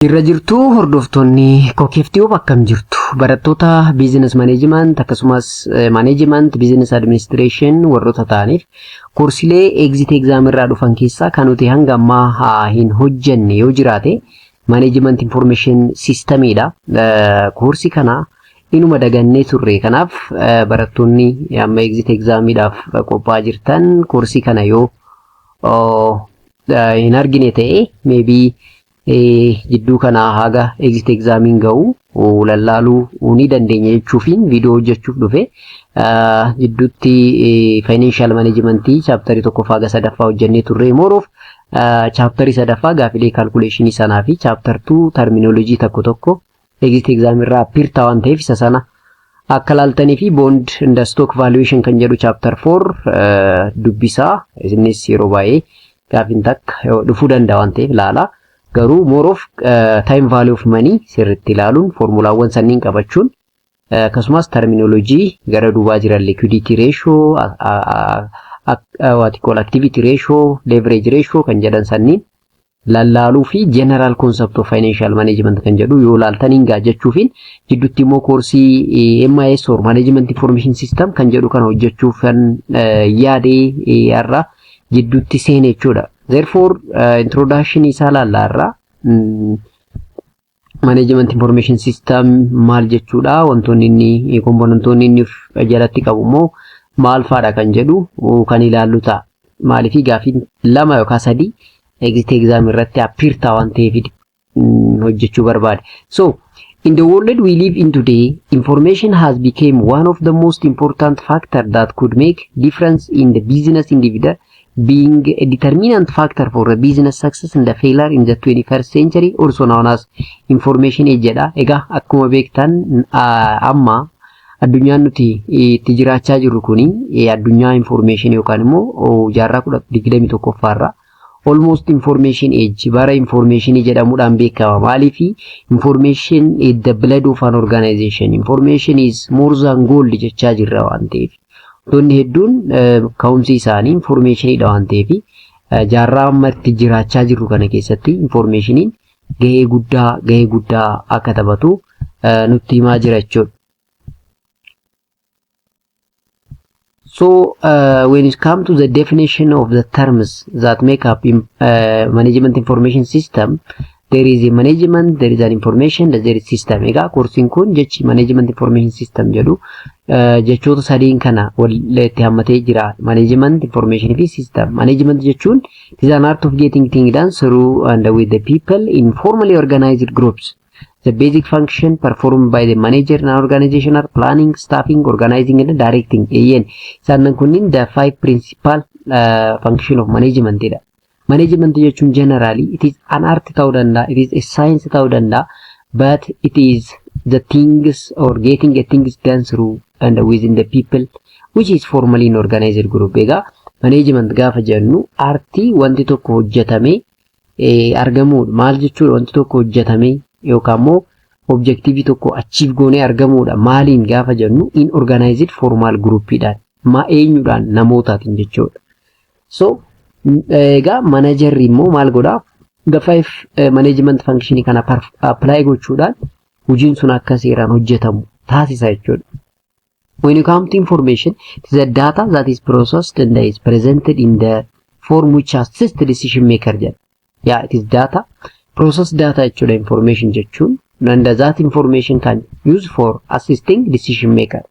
Irra jirtuu hordoftoonni Kokeeftiyoop, akkam jirtu? Barattoota business management akkasumas management, business administration warroota ta'aniif koorsilee exit exam irraa dhufan keessaa kan nuti hanga ammaa hin hojjenne yoo jiraate management information systemidha. Koorsii kana inuma dagannee turre. Kanaaf barattoonni amma exit examiidhaaf qophaa'aa jirtan koorsii kana yoo hin argine ta'e, maybe jidduu kana haga exit examiin ga'u lallaaluu ni dandeenya jechuufiin viidiyoo hojjechuuf dhufe. Jidduutti financial managementii chapterii tokkoffaa haga sadaffaa hojjennee turre. More of chapterii sadaffaa gaafilee calculationii sanaa fi chapter 2 terminology tokko tokko exit exam irraa appear ta'a waan ta'eef isa sana akka laaltanii fi bond and stock valuation kan jedhu chapter 4 dubbisaa. Innis yeroo baay'ee gaafiin takka dhufuu danda'a waan ta'eef laala. Garuu more of time value of money sirriitti ilaaluun, foormulaawwan sanniin qabachuun, akkasumas terminology gara duubaa jiran liquidity ratio, what you call activity ratio, leverage ratio kan jedhan sanniin lallaaluu fi general concept of financial management kan jedhu yoo laaltaniin gaa jechuufiin jidduutti immoo koorsii MIS or management information system kan jedhu kana hojjechuuf kan yaadee har'a jidduutti seene jechuudha. Therefore, introduction isaa laallaa irraa management information system maal jechuudha, wantoonni inni componentoonni inni jalatti qabu immoo maal faadha kan jedhu kan ilaallu ta'a. Maaliif gaafiin lama yookaan sadii exit exam irratti appear ta'a waan ta'eef hojjechuu barbaade. So, in the world we live in today, information has become one of the most important factor that could make difference in the business individual, being a determinant factor for the business success and the failure in the 21st century, also known as information age jedha. Egaa akkuma beektan amma addunyaan nuti itti jiraachaa jirru kuni addunyaa information yookaan immoo jaarraa 21ffaarra almost information age, bara informationii jedhamuudhaan beekama. Maaliif? Information is the blood of an organization. Information is more than gold jechaa jirra waan ta'eef. Wantoonni hedduun ka'umsi isaanii informationidha waan ta'eef jaarraa amma itti jiraachaa jirru kana keessatti informationiin gahee guddaa akka taphatu nutti himaa jira jechuudha. So when it comes to the definition of the terms that make up management information system, there is a management, there is an information, there is system. Egaa koorsiin kun jechi management information system jedhu jechoota sadiin kana walitti hammatee jira. Management, information fi system. Management jechuun it is an art of getting things done through and with the people in formally organized groups. The basic function performed by the manager in an organization are planning, staffing, organizing and directing. Eeyyeen, isaan kunniin the five principal function of management dha. Management jechuun generally it is an art ta'uu danda'a, it is a science ta'uu danda'a, but it is the things or getting a things done through and within the people which is formally in organized group. Egaa management gaafa jennu artii wanti tokko hojjetamee argamuudha. Maal jechuudha? Wanti tokko hojjetamee yookaan immoo objectivii tokko achieve goonee argamuudha. Maaliin gaafa jennu in organized formal groupiidhaan. Ma eenyudhaan? Namootaatiin jechuudha. So egaa managerri immoo maal godhaa? The five management function kana apply gochuudhaan hojiin sun akka seeraan hojjetamu taasisa jechuudha. When you come to information, it is a data that is processed and is presented in the form which assists the decision maker jedha. Yeah, it is data. Process data jechuudha information jechuun. And that information can use for assisting decision maker.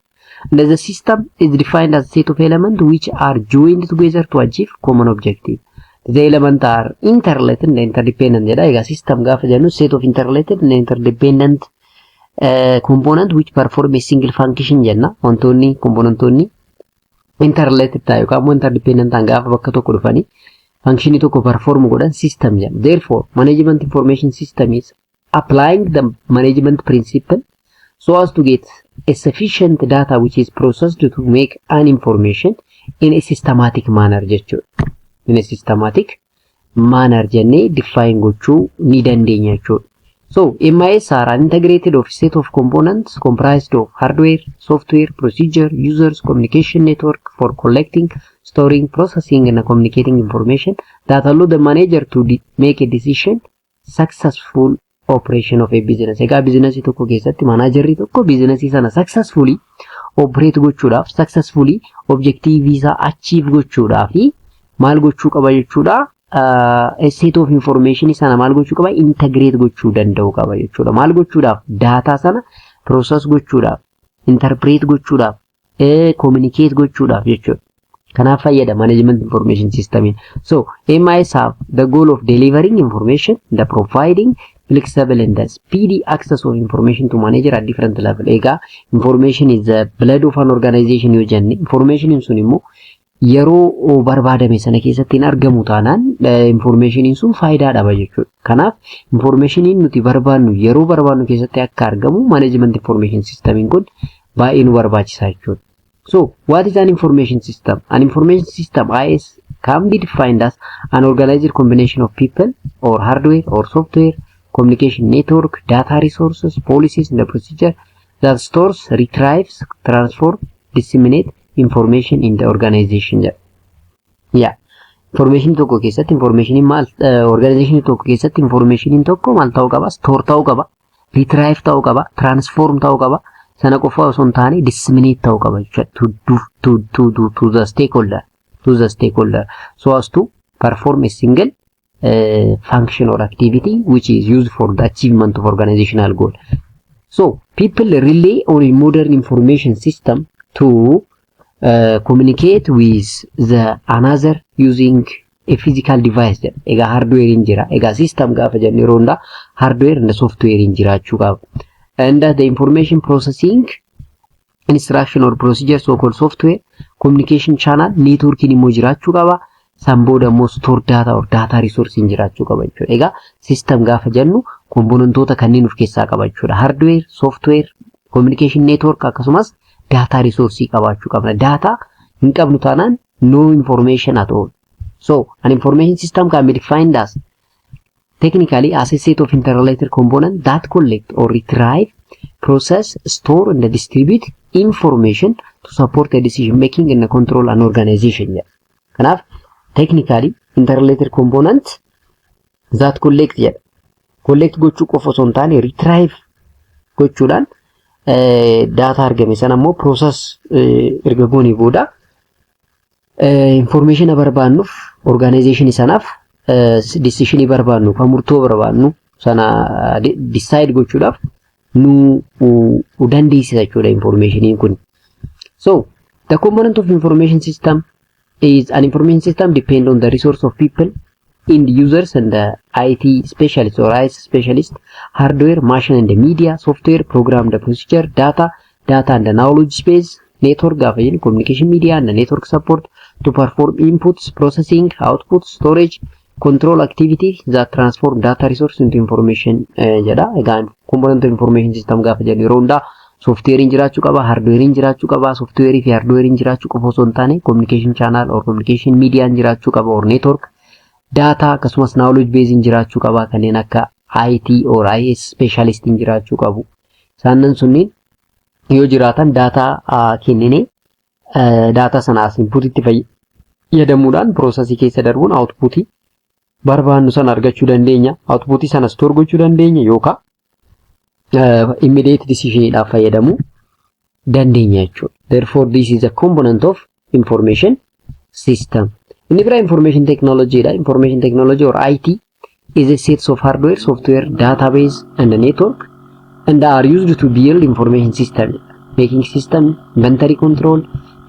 And the system is defined as a set of elements which are joined together to achieve common objective. The elements are interrelated and interdependent jedha. Egaa system gaafa jennu set of interrelated and interdependent component which perform a single function jenna. Wantoonni componentoonni interrelated ta'e yookaan immoo interdependent ta'an gaafa bakka tokko dhufanii functionii tokko perform godhan system jenna. Therefore, management information system is applying the management principle so as to get a sufficient data which is processed to make an information in a systematic manner jechuudha. In a systematic manner jennee define gochuu ni dandeenya jechuudha. So, MIS are an integrated of set of components comprised of hardware, software, procedure, users, communication network for collecting, storing, processing, and communicating information that allow the manager to make a decision successful operation of a business. Egaa businessii tokko keessatti managerri tokko businessii sana successfully operate gochuudhaaf, successfully objective isaa achieve gochuudhaaf maal gochuu qaba jechuudha? Set of information sana maal gochuu qaba? Integrate gochuu danda'u qaba jechuudha. Maal gochuudhaaf? Data sana process gochuudhaaf, interpret gochuudhaaf, communicate gochuudhaaf jechuudha. Kanaaf fayyada management information system. So MIS have the goal of delivering information, the providing flexible and the speedy access of information to manager at different level. Egaa information is the blood of an organization yoo jenne, information sun immoo yeroo barbaadame sana keessatti hin argamu taanaan informationiin sun faayidaa dhaba jechuudha. Kanaaf informationiin nuti barbaannu yeroo barbaannu keessatti akka argamu management information systemiin kun baay'ee nu barbaachisa jechuudha. So, what is an information system? An information system, IS, can be defined as an organized combination of people or hardware or software, communication network, data resources, policies and the procedure that stores, retrieves, transform, disseminate information in the organization jedha. Yeah. Information tokko keessatti information maal, organization tokko keessatti information tokko maal ta'uu qaba? Store ta'uu qaba, retrieve ta'uu qaba, transform ta'uu qaba. Sana qofa osoo hin taane disseminate ta'uu qaba jechuudha to the stakeholder so as to perform a single function or activity which is used for the achievement of organizational goal. So people rely on a modern information system to communicate with the another using a physical device jedha. Egaa hardware jira. Egaa system gaafa jennu yeroo hundaa hardware and software jiraachuu qaba. And the information processing instruction or procedure, so called software, communication channel, networking immoo jiraachuu qaba. San booda immoo store data or data resource jiraachuu qaba jechuudha. Egaa system gaafa jennu componentoota kanneen of keessaa qaba jechuudha. Hardware, software, communication network akkasumas data resource qabaachuu qabna. Data hin qabnu taanaan no information at all. So an information system can be defined as technically as a set of interrelated components that collect or retrieve, process, store and distribute information to support a decision making and control an organization jedha. Kanaaf technically interrelated component that collect jedha. Collect gochuu qofa osoo hin taane retrieve gochuudhaan data argame sana immoo process erga goonee booda information barbaannuuf organization sanaaf decision barbaannu kan murtoo barbaannu sana decide gochuudhaaf nu dandeessisa jechuudha informationiin kun. So the component of information system is an information system depend on the resource of people, end users and the IT specialist or IS specialist, hardware, machine and the media, software, program, the procedure, data, data and the knowledge base, network gaafa jennu communication media and the network support to perform inputs, processing, outputs, storage, control activity that transform data resource into information jedha. Egaa component of information system gaafa jennu yeroo hundaa softwarein jiraachuu qaba, hardwarein jiraachuu qaba, software fi hardwarein jiraachuu qofa osoo hin taane communication channel or communication mediaan jiraachuu qaba or network, data akkasumas knowledge base jiraachuu qaba, kanneen akka IT or IS specialist jiraachuu qabu. Isaanan sunniin yoo jiraatan data kennine data sanaas inputitti fayyadamuudhaan processii keessa darbuun outputii barbaannu sana argachuu dandeenya. Outputii sana store gochuu dandeenya yookaan immediate decisionidhaaf fayyadamuu dandeenya jechuudha. Therefore, this is a component of information system. Inni biraa information technology dha. Information technology or IT is a set of hardware, software, database and a network and are used to build information system. Making system, inventory control,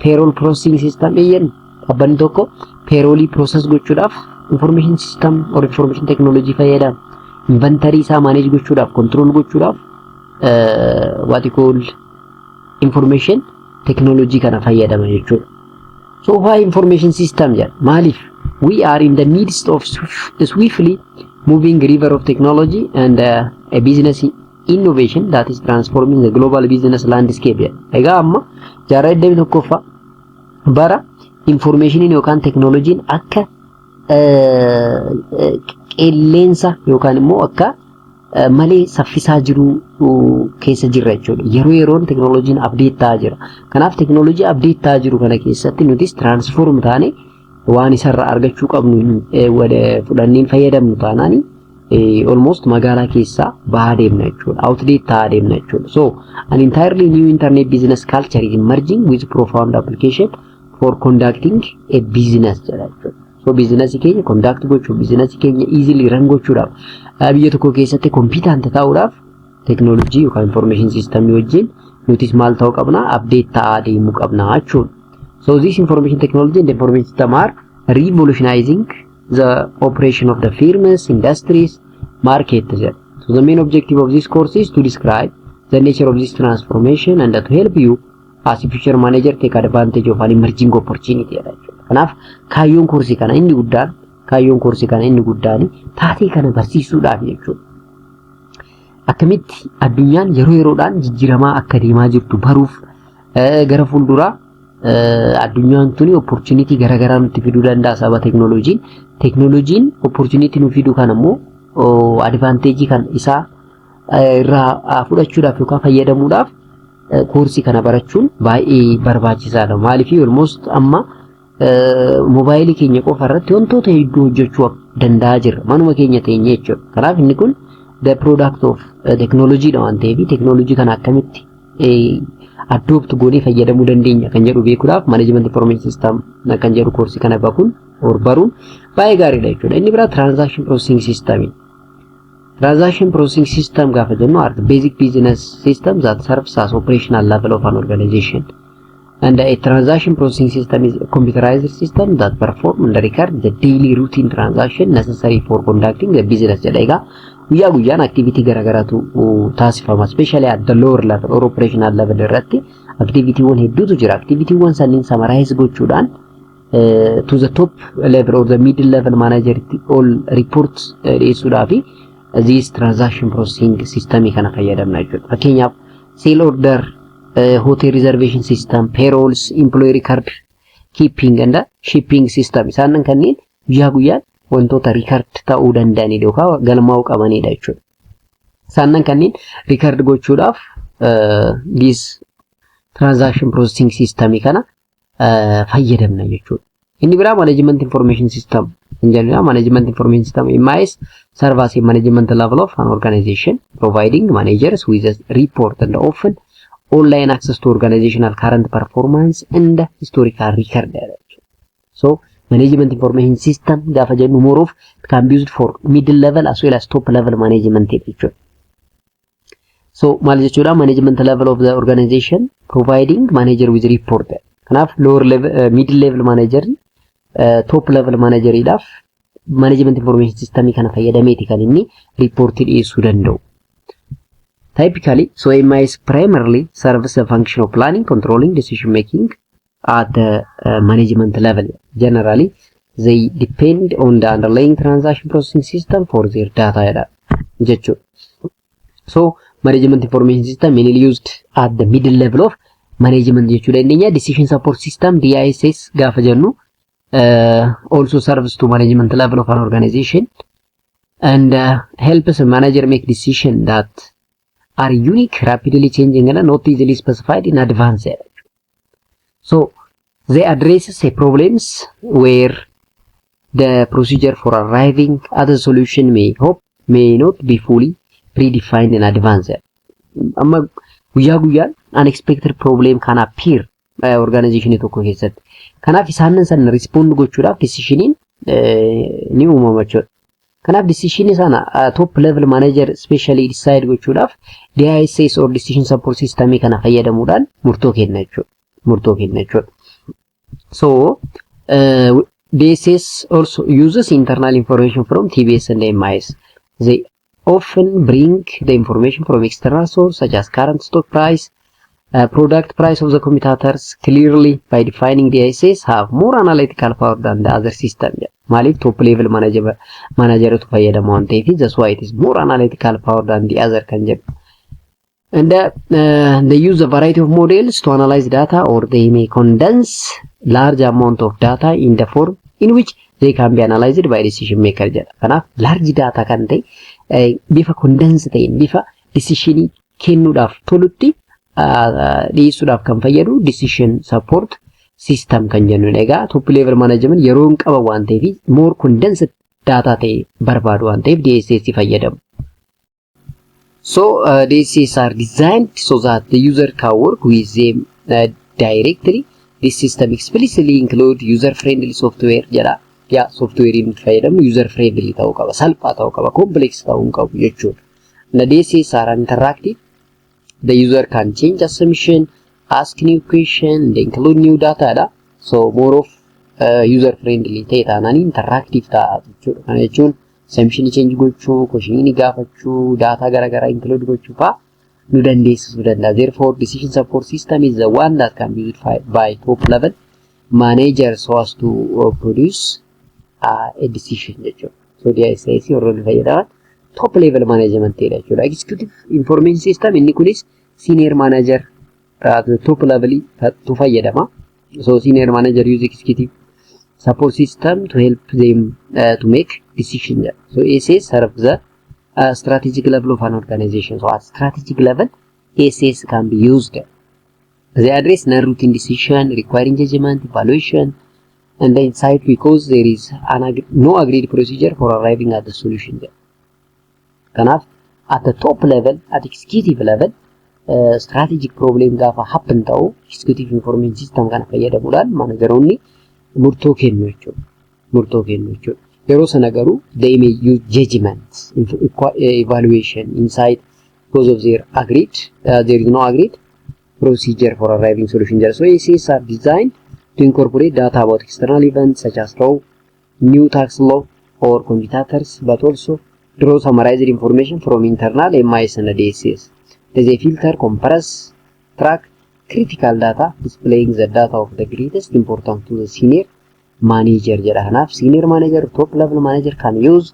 payroll processing system eeyyan dhaabbanni tokko payrollii process gochuudhaaf information system or information technology fayyadama. Inventory isaa manage gochuudhaaf, control gochuudhaaf what you call information technology kana fayyadama jechuudha. So why information system jedha? Maaliif? We are in the midst of swiftly moving river of technology and a business innovation that is transforming the global business landscape jedha. Egaa amma jaarraa 21ffaa bara informationiin yookaan teknooloojiin akka qilleensa yookaan immoo akka malee saffisaa jiru keessa jirra jechuudha. Yeroo yeroon teknooloojiin update ta'aa jira. Kanaaf teknooloojii update ta'aa jiru kana keessatti nutis transform taane waan isarraa argachuu qabnu fudhanneen fayyadamnu taanaan Almost magaalaa keessaa bahaa deemna jechuudha. Outdate ta'aa deemna jechuudha. So an entirely new internet business culture is emerging with profound application for conducting a business jedha jechuudha. So business keenya conduct gochuu, business keenya easily run gochuudhaaf, biyya tokko keessatti competent ta'uudhaaf teknoolojii yookaan information system wajjin nutis maal ta'uu qabna? Update ta'aa deemuu qabna jechuudha. So this information technology and information system are revolutionizing the operation of the firms, industries, market jedha. So the main objective of this course is to describe the nature of this transformation and to help you as a future manager take advantage of an emerging opportunity jedha jechuudha. Kanaaf kaayyoon koorsii kana inni guddaan taatee kana barsiisuudhaaf jechuudha. Akkamitti addunyaan yeroo yeroodhaan jijjiiramaa akka deemaa jirtu baruuf, gara fuulduraa addunyaan tuni opportunity garaagaraa nutti fiduu danda'a sababa teknooloojiin. Teknooloojiin opportunity nu fidu kan ammoo advantage kan isaa irraa fudhachuudhaaf yookaan fayyadamuudhaaf koorsii kana barachuun baay'ee barbaachisaadha. Maaliif? Almost amma moobaayilii keenya qofa irratti wantoota hedduu hojjechuu danda'aa jirra. Manuma keenya teenyee jechuudha. Kanaaf inni kun the product of technology dha waan ta'eef, teknoolojii kana akkamitti adopt goonee fayyadamuu dandeenya kan jedhu beekuudhaaf management information system kan jedhu koorsii kana bakuun or baruun baay'ee gaariidha jechuudha. Inni biraa transaction processing system. Transaction processing system gaafa jennu are the basic business system that serves as operational level of an organization. And a transaction processing system is a computerized system that perform and record the daily routine transaction necessary for conducting the business jedha. Egaa guyyaa guyyaan activity garaagaraatu taasifama. Especially at the lower level or operational level irratti activitywwan hedduutu jira. Activitywwan sanniin summarize gochuudhaan to the top level or the middle level manager all reports dhiyeessuudhaafi this transaction processing system kana fayyadamna jechuudha. Fakkeenyaaf, sale order, hotel reservation system, payrolls, employee record keeping and shipping system, isaan kanneen guyyaa guyyaan wantoota record ta'uu danda'anidha yookaan galmaa'uu qabanidha jechuudha. Isaan kanneen record gochuudhaaf this transaction processing system kana fayyadamna jechuudha. Inni biraa management information system kan jedhudha. Management information system, MIS, serve as a management level of an organization, providing managers with a report and often online access to organizational current performance and historical record. So management information system gaafa jennu more of it can be used for middle level as well as top level management jechuudha. So maal jechuudha? Management level of the organization, providing manager with report. Kanaaf lower level, middle level manager, top level manageriidhaaf management information system kana fayyadameeti kan inni reportii dhiyeessuu danda'u. Typically, so MIS primarily serves the function of planning, controlling, decision making at the management level. Generally, they depend on the underlying transaction processing system for their data jechuudha. So, management information system mainly used at the middle level of management jechuu dandeenya. Decision support system, DISS, gaafa jennu also serves to management level of an organization and helps a manager make decision that are unique, rapidly changing and not easily specified in advance. So they address a problems where the procedure for arriving at a solution may not be fully predefined in advance. Amma guyyaa guyyaan unexpected problem can appear organization tokko keessatti. Kanaaf isaan sana respond gochuudhaaf decisioniin ni uumama jechuudha. Kanaaf decision sana top level manager specially decide gochuudhaaf DISS or decision support system kana fayyadamuudhaan murtoo kenna jechuudha. Murtoo kenna jechuudha. So DSS also uses internal information from TPS and MIS. They often bring the information from external source such as current stock price, product price of the competitors. Clearly, by defining DSS have more analytical power than the other system. Maaliif? Top level manager manageratu fayyadama waan ta'eef, that's why it is more analytical power than the other kan jedhu. And they use a variety of models to analyze data, or they may condense large amount of data in the form in which they can be analyzed by decision maker jedha. Kanaaf large data kan ta'e bifa condense ta'een, bifa decisionii kennuudhaaf tolutti dhiyeessuudhaaf kan fayyadu decision support system kan jennudha. Egaa top level management yeroo hin qaban waan ta'eef more condensed data ta'e barbaadu waan ta'eef DSS fayyadamu. So DSS are designed so that the user can work with them directly. This system explicitly include user-friendly software jedha. Yaa, software nuti fayyadamnu user friendly ta'uu qaba, salphaa ta'uu qaba, complex ta'uu hin qabu jechuudha. The DSS are interactive. The user can change assumption, ask new question, and include new data dha. So more of user friendly ta'e taanaan interactive ta'a jechuudha. Kana jechuun assumption change gochuu, question gaafachuu, data garaagaraa include gochuu fa'aa nu dandeessisuu danda'a. Therefore, decision support system is the one that can be used by top level manager so as to produce a decision jechuudha. So DSS warroonni fayyadaman top level management dha jechuudha. Executive information system, inni kunis senior manager top level tu fayyadama. So senior manager use executive support system to help them to make decision jedha. So ESS serve the strategic level of an organization. So at strategic level, ESS can be used. They address non-routine decision requiring judgment, evaluation, and the insight because there is no agreed procedure for arriving at the solution. Kanaaf at the top level, at executive level, strategic problem gaafa happen ta'u executive information system kana fayyadamuudhaan manageroonni murtoo kennu jechuudha. Murtoo kennu jechuudha. Yeroo sana garuu they may use judgment, evaluation, insight because of their agreed, there is no agreed procedure for arriving solution jedha. So ESS are designed to incorporate data about external events such as law, new tax law or competitors, but also draw summarized information from internal MIS and DSS. There's a filter, compress, track critical data, displaying the data of the greatest importance to the senior manager jedha. Kanaaf senior manager, top level manager can use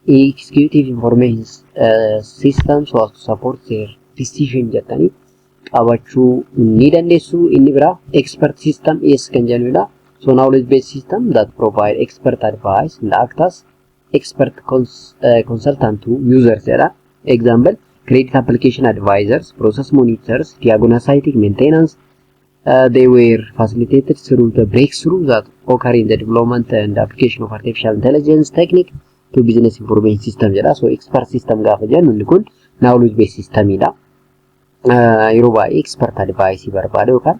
executive information system so as to support their decision jettanii qabachuu ni dandeessu. Inni biraa expert system ES kan jennudha. So knowledge based system that provide expert advice and act as expert consultant to users jedha. Example, credit application advisors, process monitors, diagnostic maintenance. They were facilitated through the breakthrough that occur in the development and application of artificial intelligence technique to business information system jedha. So expert system gaafa jennu inni kun knowledge based systemidha. Yeroo baay'ee expert advice barbaada yookaan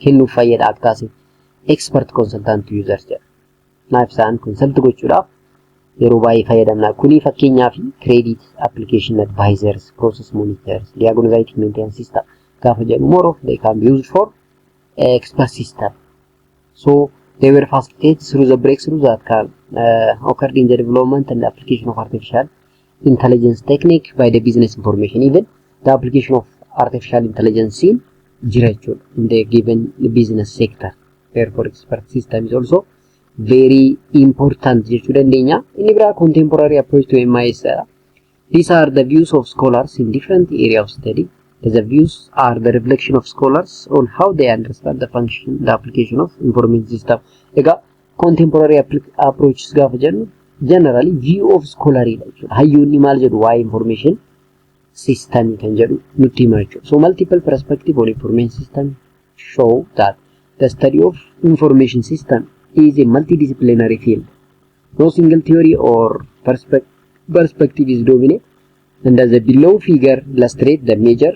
kennuuf fayyada akkaasi expert consultant to users jedha. Kanaaf isaan consult gochuudhaaf yeroo baay'ee fayyadamna. Kuni fakkeenyaaf credit application advisors, process monitors, diagnostic maintenance system gaafa jedhu more of they can be used for expert system. So they were facilitated through the breakthrough that can occurred in the development and application of artificial intelligence technique by the business information. Even the application of artificial intelligence in jira jechuudha in the given business sector. Therefore, expert system is also very important jechuu dandeenya. Inni biraa contemporary approach to MIS. These are the views of scholars in different area of study. The views are the reflection of scholars on how they understand the function, the application of information system. Egaa contemporary approaches gaafa jennu generally view of scholar dha jechuudha. Hayyoonni maal jedhu waa'ee information system kan jedhu nutti hima jechuudha. So multiple perspective on information system show that the study of information system is a multidisciplinary field. No single theory or perspective is dominant, and as the below figure illustrate the major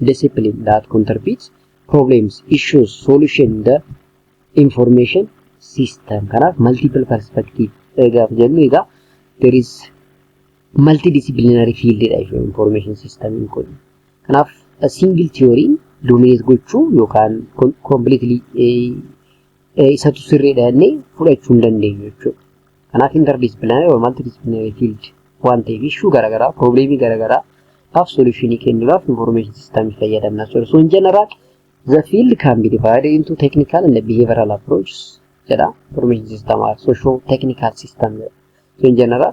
discipline that contributes problems, issues, solution the information system. Kanaaf multiple perspective gaafa jennu egaa there is multidisciplinary field dha jechuudha information system kun. Kanaaf single theory dominate gochuu yookaan completely isatu sirriidha jennee fudhachuu hin dandeenyu jechuudha. Kanaaf interdisciplinary or multidisciplinary field waan ta'eef issue garaagaraa, problemii garaagaraa dhaaf solutionii kennuudhaaf information system fayyadamna jechuudha. So in general, the field can be divided into technical and behavioral approaches jedha. Information system are socio technical system jedha. So in general,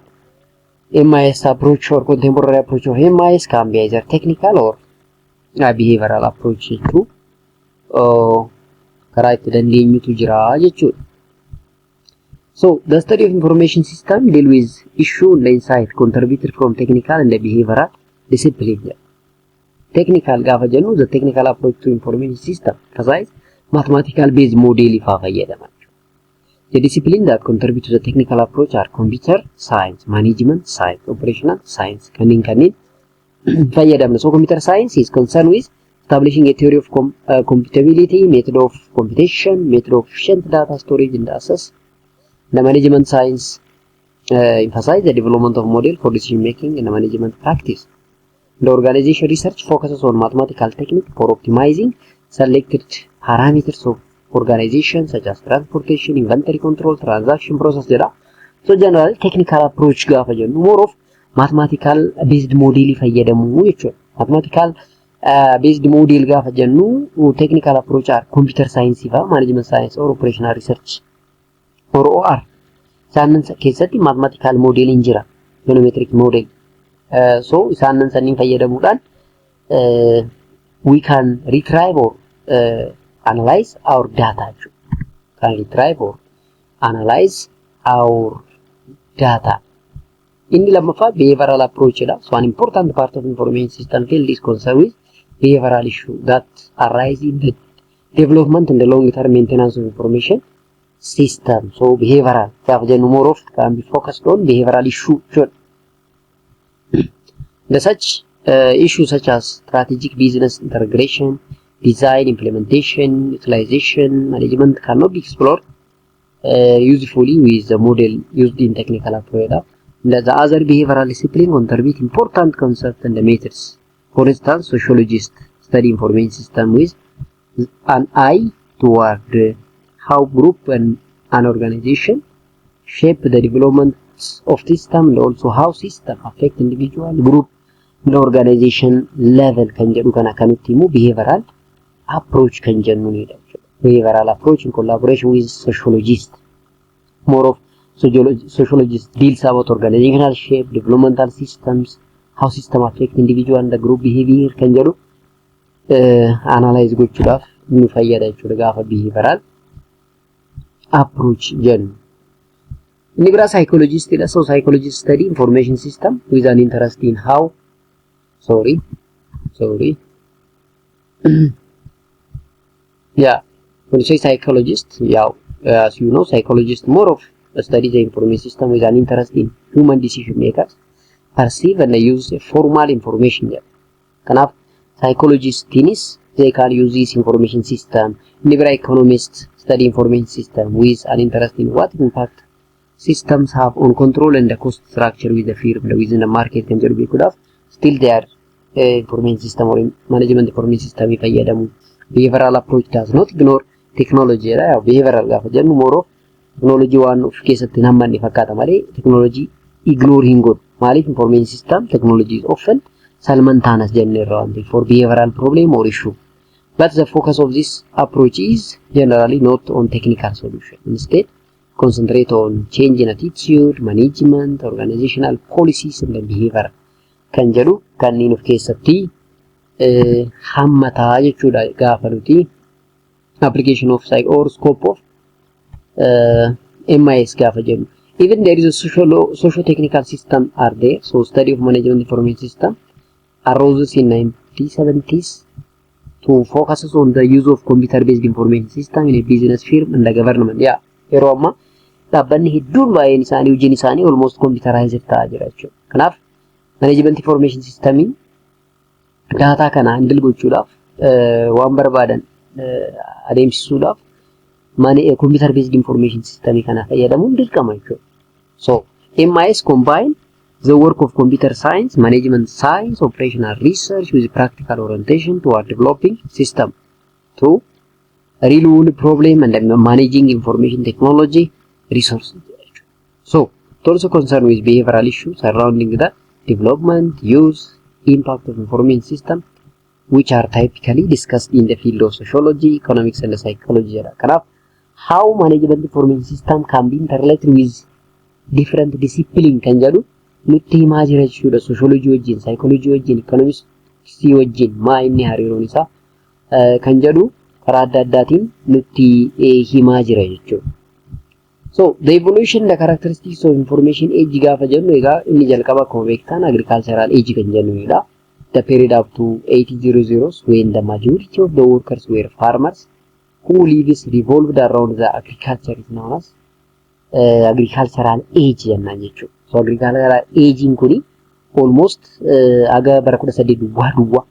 MIS approach or contemporary approach of MIS can be either technical or behavioral approach jechuu karaa itti dandeenyutu jira jechuudha. So the study of information system deal with issue and insight contributed from technical and behavioral discipline jedha. Technical gaafa jennu the technical approach to information system emphasize mathematical based model ifaa fayyadama. The discipline that contribute to the technical approach are computer science, management science, operational science kanneen fayyadamna. So computer science is concerned with establishing a theory of computability, method of computation, method of efficient data storage and access. The management science emphasize the development of model for decision making and management practice. The organization research focuses on mathematical technique for optimizing selected parameters of organization such as transportation, inventory control, transaction process jedha. So generally technical approach gaafa jennu more of mathematical based model fayyadamu jechuudha. Mathematical based model gaafa jennu technical approach are computer science fa management science or operational research or OR isaanan keessatti mathematical modeliin jira, econometric model. So isaanan sanniin fayyadamuudhaan we can retrieve or analyze our data jechuudha. Can retrieve or analyze our data. Inni lammaffaa behavioral approach dha. So an important part of information system field is concerned with behavioral issue that arise in the development and the long term maintenance of information system. So behavioral gaafa jennu more of can be focused on behavioral issue jechuudha. The such issues such as strategic business integration, design, implementation, utilization, management cannot be explored usefully with the model used in technical approach. The other behavioral discipline contribute important concepts and methods. For instance, sociologists study information system with an eye toward how group and an organization shape the development of system and also how system affect individual, group and organization level kan jedhu kana kanutti himu behavioral approach kan jennunidha jechuudha. Behavioral approach in collaboration with sociologists. More of sociologist deals about organizational shape, developmental systems, how system affect individual and the group behavior kan jedhu analyze gochuudhaaf nu fayyada jechuudha gaafa behavioral approach jennu. Inni biraa psychologistidha. So psychologist study information system with an interest in how, sorry, sorry, yeah, when you say psychologist, yeah, as you know, psychologist more of study the information system with an interest in human decision makers perceive and use formal information jedha. Kanaaf psychologistiinis they can use this information system. Inni biraa economist study information system with an interest in what impact systems have on control and the cost structure with the firm within the market kan jedhu beekuudhaaf still they are information system or management information system fayyadamu. Behavioral approach does not ignore technology dha. Behavioral gaafa jennu more of technology waan of keessatti hin hammanne fakkaata malee technology ignore hin godhu. Maaliif information system technology is often simultaneous jenneerra waan ta'eef for behavioral problem or issue. But the focus of this approach is generally not on technical solution. Instead, concentrate on change in attitude, management, organizational policies and behavior kan jedhu kanneen of keessatti hammataa jechuudha gaafa nuti application of psych or scope of MIS gaafa jennu. Even there is a social technical system are there. So study of management information system arose in 1970s to focuses on the use of computer based information system in a business firm and the government. Yeah, yeroo ammaa dhaabbanni hedduun baay'een isaanii hojiin isaanii almost computerized ta'aa jira jechuudha. Kanaaf management information systemiin daataa kana handle gochuudhaaf waan barbaadan adeemsisuudhaaf computer based information system kana fayyadamuun dirqama jechuudha. So MIS combine the work of computer science, management science, operational research with practical orientation toward developing system to real world problem and managing information technology resources. So it also concerned with behavioral issues surrounding the development, use, impact of information system, which are typically discussed in the field of sociology, economics and psychology jedha. Kanaaf how management information system can be interrelated with different discipline kan jedhu nutti himaa jira jechuudha. Sociology wajjin, psychology wajjin, economics wajjin maa inni hariiroon isaa kan jedhu karaa adda addaatiin nutti himaa jira jechuudha. So the evolution, the characteristics of information age gaafa jennu egaa inni jalqaba akkuma beektan agricultural age kan jennudha. The period up to 1800s when the majority of the workers were farmers who lives revolved around the agriculture is known as Agricultural age jennaan jechuudha. So agricultural agein kuni almost aga bara 18 duwwaa duwwaa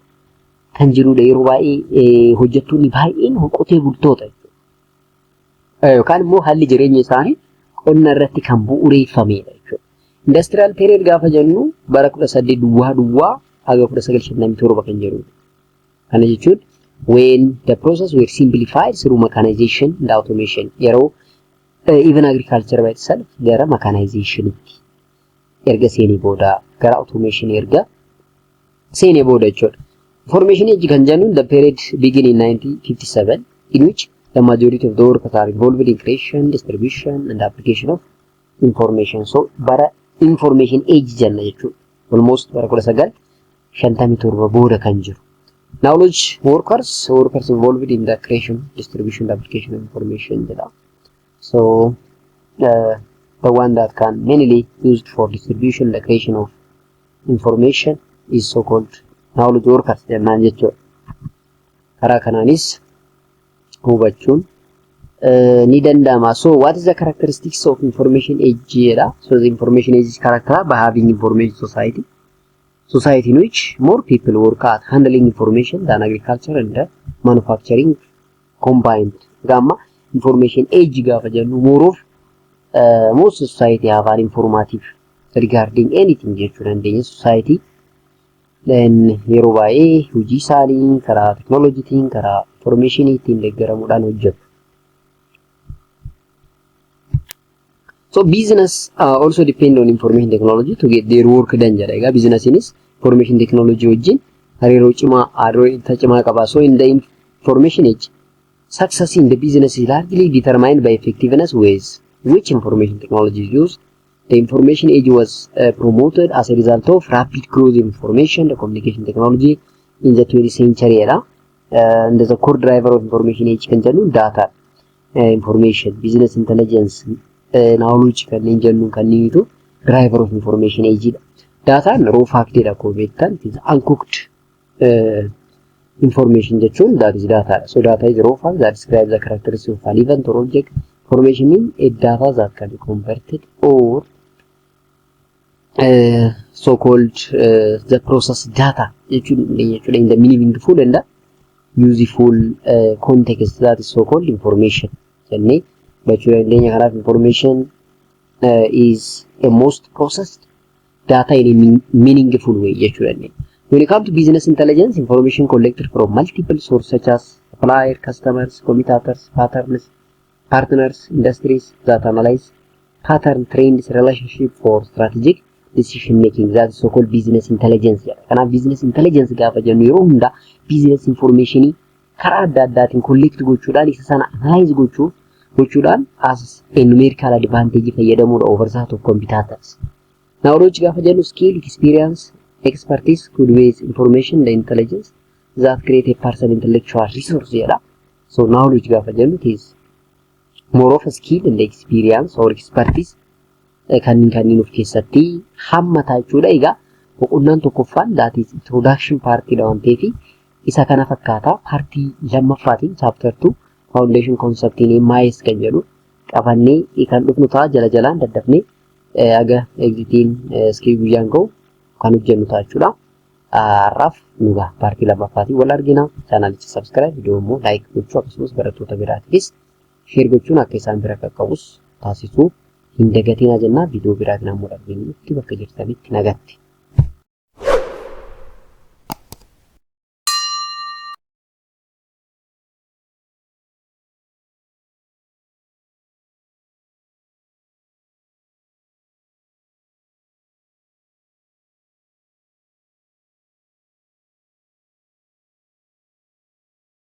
kan jirudha. Yeroo baay'ee hojjettoonni baay'een qotee bultoota jechuudha. Yookaan immoo haalli jireenya isaanii qonna irratti kan bu'uureeffamedha jechuudha. Industrial period gaafa jennu bara 18 duwwaa duwwaa haga 1957 kan jedhudha. Kana jechuun when the process were simplified through mechanization and automation, yeroo even agriculture by itself gara mechanizationitti erga seenee booda, gara automation erga seenee booda jechuudha. Information age kan jennuun the period begin in 1957, in which the majority of the workers are involved in creation, distribution and application of information. So bara information age jenna jechuudha. Almost bara 1957 booda kan jiru. Knowledge workers, workers involved in the creation, distribution and application of information jedha. So the one that can mainly used for distribution, the creation of information is so called knowledge workers jennaan jechuudha. Karaa kanaanis hubachuun ni danda'ama. So what is the characteristics of information age jedha. So the information age is characterized by having information society. Society in which more people work at handling information than agriculture and manufacturing combined. Gamma information age gaafa jennu more of most society have an informative regarding anything jechuu dandeenya. Society then yeroo baay'ee hojii isaanii karaa teknooloojiitiin, karaa informationiitiin deeggaramuudhaan hojjetu. So business also depend on information technology to get their work done jedha. Egaa businessiinis information technology wajjin hariiroo cimaa qaba. So in the information age, success in the business is largely determined by effectiveness with which information technology is used. The information age was promoted as a result of rapid growth in information, the communication technology in the 20th century era. And the core driver of information age kan jennu data, information, business intelligence, knowledge kanneen jennu kanneenitu driver of information age dha. Daataan raw fact dha akkuma beektan, it is uncooked information jechuun that is data. So data is raw fact that describes the characteristics of an event or object. Information means a data that can be converted or so called the process data jechuun jechuudha in the meaningful and useful context, that is so called information jennee hubachuu dandeenya. Kanaaf information is a most processed data in a meaningful way jechuu dandeenya. When it comes to business intelligence, information collected from multiple sources such as supplier, customers, competitors, patterns, partners, industries that analyze pattern, trends, relationship for strategic decision making, that is so called business intelligence jedha. Kanaaf business intelligence gaafa jennu yeroo hundaa business informationii karaa adda addaatiin collect gochuudhaan, isa sana analyze gochuudhaan as a numerical advantage fayyadamuudha over that of competitors. Knowledge gaafa jennu skill, experience, expertise could base information and intelligence that create a person intellectual resource jedha. So knowledge gaafa jennu it is more of a skill and experience or expertise kanneen of keessatti hammata jechuudha. Egaa boqonnaan tokkoffaan, that is introduction partiidha waan ta'eef, isa kana fakkaata. Partii lammaffaatiin chapter 2 foundation conceptiin MIS kan jedhu qabannee kan dhufnu ta'a. Jala jalaan daddafnee aga exitiin iskii guyyaan ga'u kan hojjennu ta'a jechuudha. Har'aaf nu ga'a, partii lammaffaatiin wal argina. Channelicha subscribe, viidiyoo immoo like gochuu, akkasumas barattoota biraatiifis share gochuun akka isaan bira qaqqabus taasisuu hin dagatinaa jennaa. Viidiyoo biraatiin ammoo arginutti bakka jirtanitti nagatti.